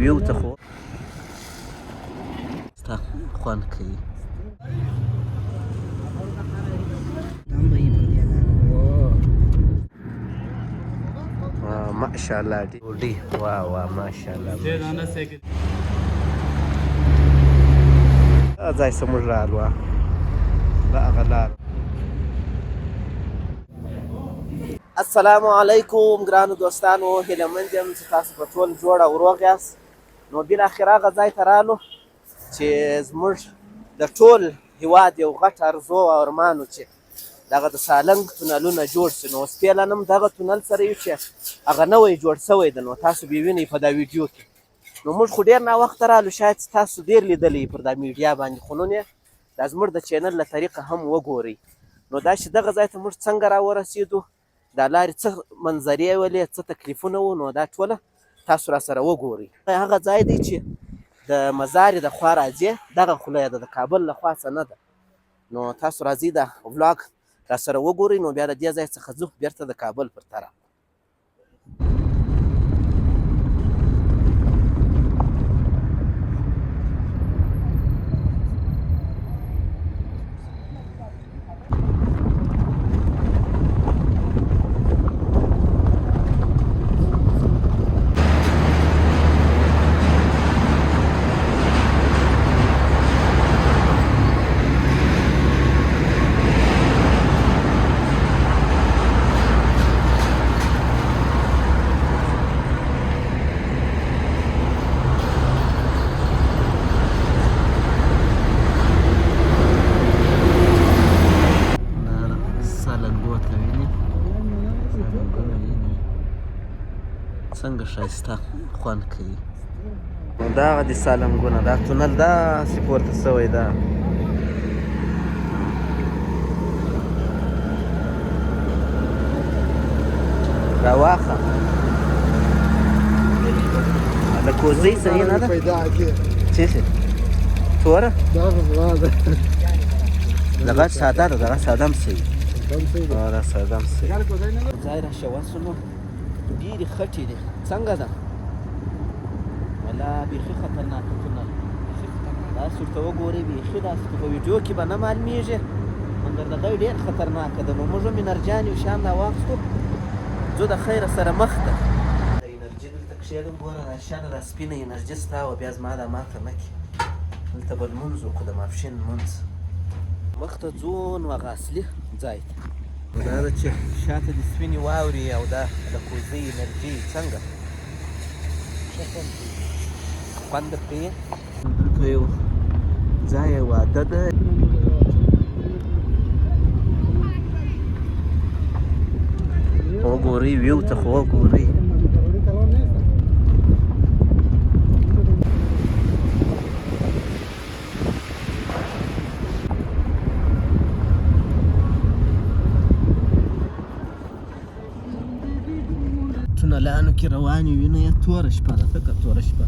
ویو ته خو ستا خوند کوي. ماشاءالله ډوډۍ، واه واه ماشاءالله. ځای څه موږ رالو، دا هغه لار. السلام علیکم ګرانو دوستانو، هیله مند یم چې تاسو به ټول جوړ او روغ یاست. نو بالاخره هغه ځای ته رالو چې زموږ د ټول هیواد یو غټ ارزو او ارمان و چې دغه د سالنګ تونلونه جوړ سي. نو اوس فعلا هم دغه تونل سره یو چې هغه نوی جوړ سوی دی، نو تاسو به یې وینئ په دا ویډیو کې. نو موږ خو ډېر ناوخته رالو، شاید چې تاسو ډېر لیدلی پر دا میډیا باندې، خو نن یې دا زموږ د چینل له طریقه هم وګورئ. نو دا چې دغه ځای ته موږ څنګه راورسېدو، دا لارې څه منظرې ولې، څه تکلیفونه وو، نو دا ټوله تاسو را سره وګورئ. هغه ځای دی چې د مزارې د خوا راځې، دغه خوله یې ده، د کابل له خوا څه نه ده. نو تاسو راځئ دا ولاګ را سره وګورئ، نو بیا د دې ځای څخه ځو بیرته د کابل پر طرف. سالنګو ته ویني، سالنګونه ویني څنګه ښایسته خوند کوي. نو دغه دي سالنګونه، دا تونل داسې پورته سوی ده. راواخه د کوزۍ صحیح نه ده؟ پیدا کې څه شي توره؟ دا خو زما ده. دغه ساده ده، دغه ساده هم صحیح. هم صحیح ده. دا ساده هم صحیح. ځای را شوه سنو، ډېرې خټې دي. څنګه ده؟ ولا بیخي خطرناک تونل، داسې ورته وګورئ، بیخي داسې په ویډیو کې به نه معلومیږي، مګر دغه ډېر خطرناک ده. نو موږ هم انرجیان یو شان را واخیستو، ځو د خیره سره مخ ته. انرژي دلته کښېږم، ګوره دا شانه دا سپینه انرژي ستا وه، بیا زما دا ماته نه کړي. دلته به لمونځ وکړو، د ماپښین لمونځ. مخ ته ځو نو هغه اصلي ځای ته. دا ده چې شاته دې سپینې واورې او دا د کوزۍ انرژي څنګه خوند درکوي. دلته یو ځای واده ده. وګورئ ویو ته خو وګورئ. تونلانو کې روانې وینئ، توره شپه ده، تکه توره شپه،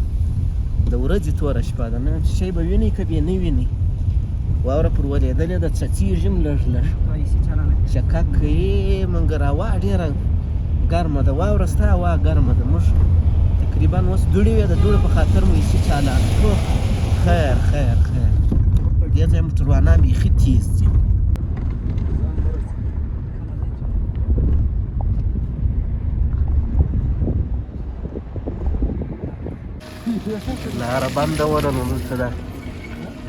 د ورځې توره شپه ده. نه شی به وینئ که به نه وینئ. واوره پر ورېدلې ده، څڅېږي هم لږ لږ، چکک کوي. مګر هوا ډېره ګرمه ده، واوره ستا هوا ګرمه ده. موږ تقریبا اوس دوړې وې، د دوړو په خاطر مو ایسي چالان کړو. خیر خیر خیر، دې ځای موټروانان بیخي تیز دي. لاره بنده وه، نو دلته ده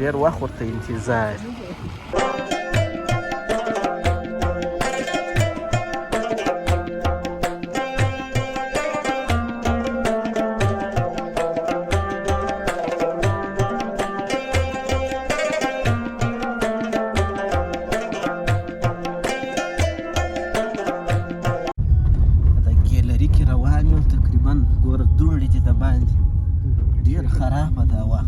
ډېر وخت ورته انتظار. د ګیلري کې روان یو، تقریبا ګوره دوړې دي د باندې، ډېره خرابه ده هوا.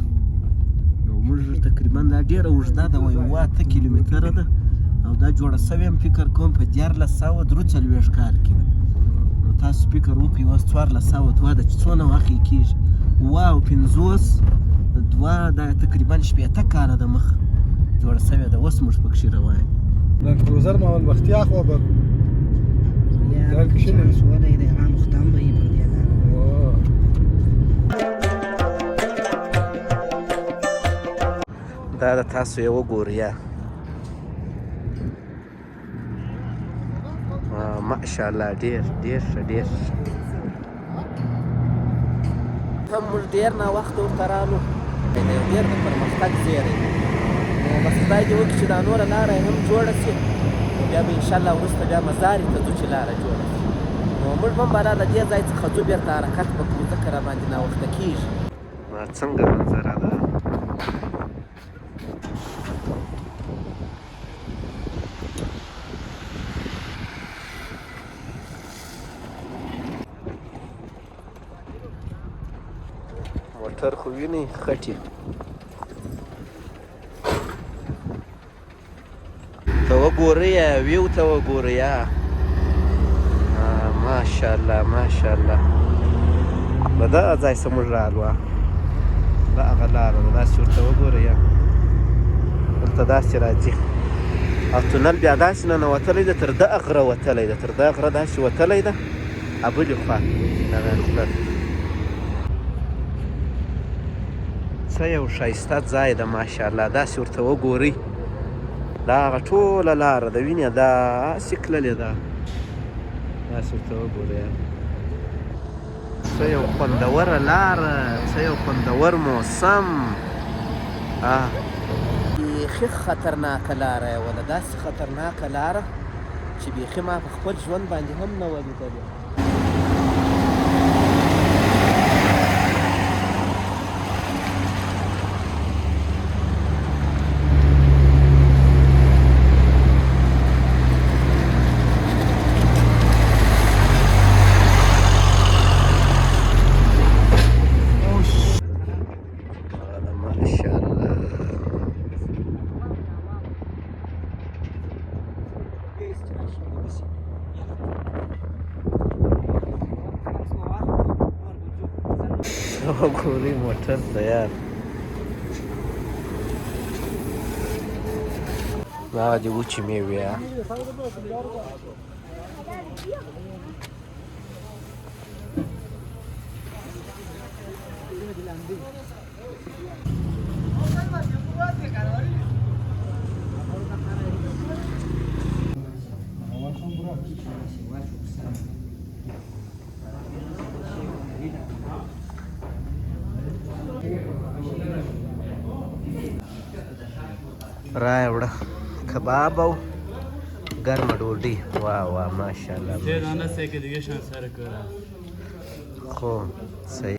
نو موږ تقریبا دا ډېره اوږده ده، یوه 8 کیلومتره ده، او دا جوړه سوې هم فکر کوم په 1343 کال کې ده. نو تاسو فکر وکړئ اوس 1402 ده چې څونه وخت یې کېږي، 57 دوه، دا تقریبا 60 کاله د مخه جوړه سوې ده. اوس موږ پکښې روان یو. لنډ کروزر ما ول بختیا خو به چانس ولري د عام ختم به یې پر دې لاره. دا د تاسو یې وګورئ. ماشاءالله ډېر ډېر ښه، ډېر ښه. هم موږ ډېر ناوخته ورته رالو، یو ډېر د پرمختګ زیری دی. نو بس خدای دې وکړي چې دا نوره لاره یې هم جوړه شي، نو بیا به انشاءالله وروسته بیا مزارې ته ځو چې لاره جوړه شي. نو موږ به هم بالا له دې ځای څخه ځو، بېرته حرکت به کړو، ځکه راباندې ناوخته کېږي. څنګه منظره ده؟ موټر خو وینئ خټې. ته وګورئ، ویو ته وګورئ. ماشاءالله ماشاءالله. له دغه ځای څخه موږ رالو، دا هغه لاره ده، داسې ورته وګورئ. دلته داسې راځي او تونل بیا داسې ننوتلی ده، تر دغه غره وتلی ده، تر دغه غره داسې وتلی ده، بلې خوا دغه تلل. څه یو ښایسته ځای ده ماشاءالله. داسې ورته وګورئ، دا هغه ټوله لاره ده، وینې داسې تللې ده، داسې ورته وګورئ. څه یو خوندوره لاره، څه یو خوندور موسم. بیخي خطرناکه لاره یې وله، داسې خطرناکه لاره چې بیخي ما په خپل ژوند باندې هم نه وه لیدلې. وګورئ موټر تیار. دا د وچې مېوې. رایې وړه کباب او ګرمه ډوډۍ. واه واه ماشاءالله. خو صحیح.